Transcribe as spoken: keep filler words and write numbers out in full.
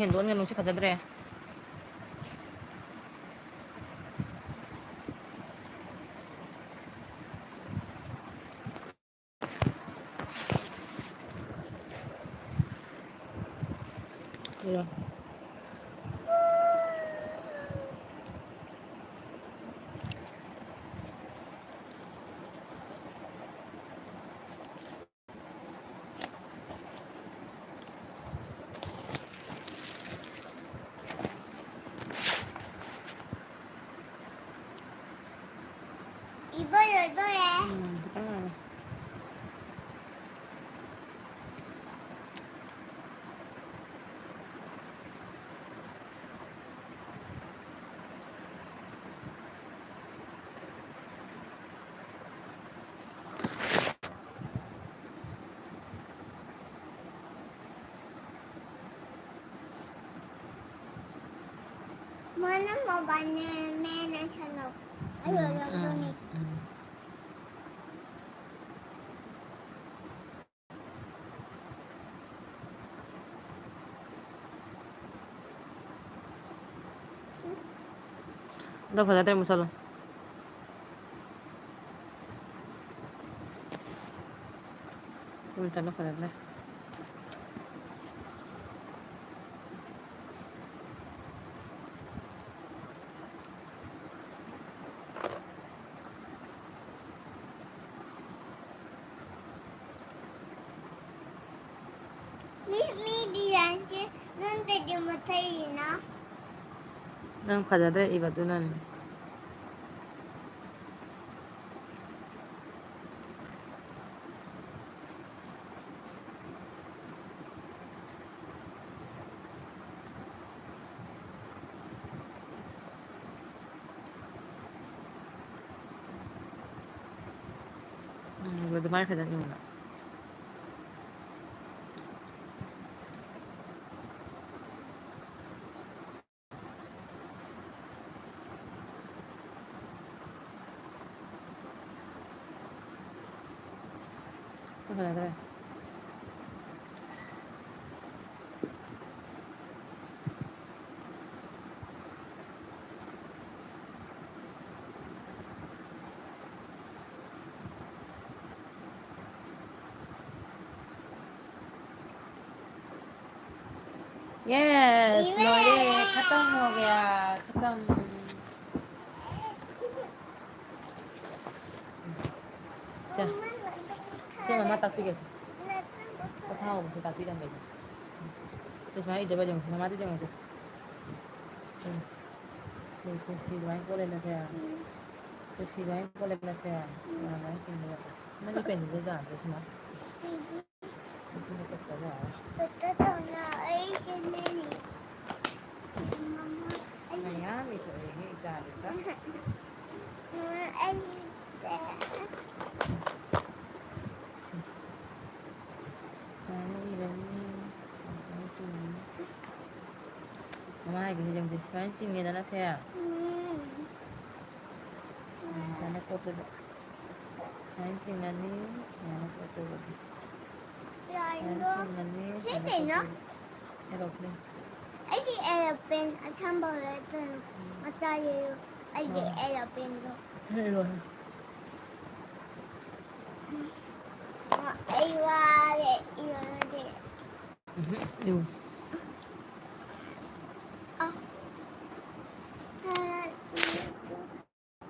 ꯍꯦꯟꯗꯣꯛꯍꯟꯒꯅꯨ, ꯁꯤ ꯐꯖꯗ꯭ꯔꯦ꯫ ꯏꯕ ꯂꯣꯏꯗꯣꯔꯦ꯫ ꯎꯝ, ꯈꯤꯇꯪ ꯉꯥꯏꯔꯦ꯫ ꯃꯥꯅ mobile ꯅꯦ ꯃꯦꯅ ꯁꯥꯟꯅꯧ꯫ ꯑꯩ ꯎꯝ, ꯑꯣꯏꯔꯝꯒꯅꯤ꯫ ꯎꯝ, ꯎꯝ꯫ ꯑꯗꯣ ꯐꯖꯗ꯭ꯔꯦ, ꯃꯨꯠꯁꯜꯂꯣ꯫ ꯎꯜꯇꯅ ꯐꯖꯗ꯭ꯔꯦ꯫ ꯃꯤ, ꯃꯤ design ꯁꯦ ꯅꯪꯗꯒꯤ ꯃꯨꯠꯊꯩꯅ꯫ ꯅꯪ ꯐꯖꯗ꯭ꯔꯦ ꯏꯕꯗꯨꯅꯅꯦ꯫ ꯎꯝ, ꯑꯗꯨꯃꯥꯏꯅ ꯐꯖꯅ ꯏꯌꯣꯕ꯫ ꯐꯖꯗ꯭ꯔꯦ꯫ Yes, ꯂꯣꯏꯔꯦ꯫ ꯈꯇꯝ ꯍꯣ ꯒꯌꯥ, ꯈꯇꯝ꯫ ꯁꯦ꯫ ꯁꯦ, ꯃꯃꯥ ꯇꯥꯛꯄꯤꯒꯦꯁꯦ꯫ ꯄꯣꯊꯥꯍꯧꯕꯁꯦ ꯇꯥꯛꯄꯤꯔꯝꯒꯦꯁꯦ꯫ ꯁꯦ, ꯁꯨꯃꯥꯏꯅ ꯏꯗꯣꯏꯕ ꯌꯦꯡꯉꯨꯁꯦ꯫ ꯃꯃꯥꯗ ꯌꯦꯡꯉꯨꯁꯦ꯫ ꯁꯦ꯫ ꯁꯦ, ꯁꯦ, ꯁꯤ ꯑꯗꯨꯃꯥꯏꯅ ꯀꯣꯠꯂꯦꯅꯁꯦ꯫ ꯁꯦ, ꯁꯤ ꯑꯗꯨꯃꯥꯏꯅ ꯀꯣꯠꯂꯦꯅꯁꯦ꯫ ꯑꯗꯨꯃꯥꯏꯅ ꯆꯤꯡꯉꯦ꯫ ꯅꯪꯒꯤ ꯄꯦꯟꯁꯤꯜꯁꯦ ꯌꯥꯗ꯭ꯔꯦ, ꯁꯤꯃ꯫ ꯁꯤꯃ ꯀꯛꯇꯕ ꯌꯥꯔꯣꯏ꯫ ꯃꯌꯥꯝ ꯏꯊꯣꯛꯑꯦ ꯏꯆꯥꯗꯨꯗ꯫ ꯁꯨꯃꯥꯏꯅ ꯏꯔꯅꯤ꯫ ꯁꯨꯃꯥꯏꯅ ꯆꯤꯡꯉꯅꯤ꯫ ꯃꯃꯥ ꯍꯥꯏꯒꯦ ꯌꯦꯡꯁꯦ꯫ ꯁꯨꯃꯥꯏꯅ ꯆꯤꯡꯉꯦꯗꯅ ꯁꯦ꯫ ꯁꯨꯃꯥꯏꯅ ꯀꯣꯠꯇꯣꯏꯕ꯫ ꯁꯨꯃꯥꯏꯅ ꯆꯤꯡꯉꯅꯤ꯫ ꯁꯨꯃꯥꯏꯅ ꯀꯣꯠꯇꯣꯏꯕ ꯁꯦ꯫ ꯁꯨꯃꯥꯏꯅ ꯆꯤꯡꯉꯅꯤ꯫ ꯁꯤ ꯁꯨꯃꯥꯏꯅ ꯀꯩꯅꯣ? ꯀꯣꯠꯇꯣꯏꯕ꯫ Aeroplane꯫ ꯑꯩꯗꯤ aeroplane ꯑꯁꯥꯡꯕ ꯂꯩꯇꯦ꯫ ꯎꯝ꯫ ꯃꯆꯥ ꯂꯩꯌꯨ꯫ ꯑꯩꯒꯤ ꯑꯥ꯫ Aeroplaneꯗꯣ꯫ ꯍꯦꯛ ꯏꯔꯣ꯫ ꯑꯩ ꯋꯥꯔꯦ ꯏꯔꯗꯤ꯫ ꯎꯝ, ꯏꯌꯨ꯫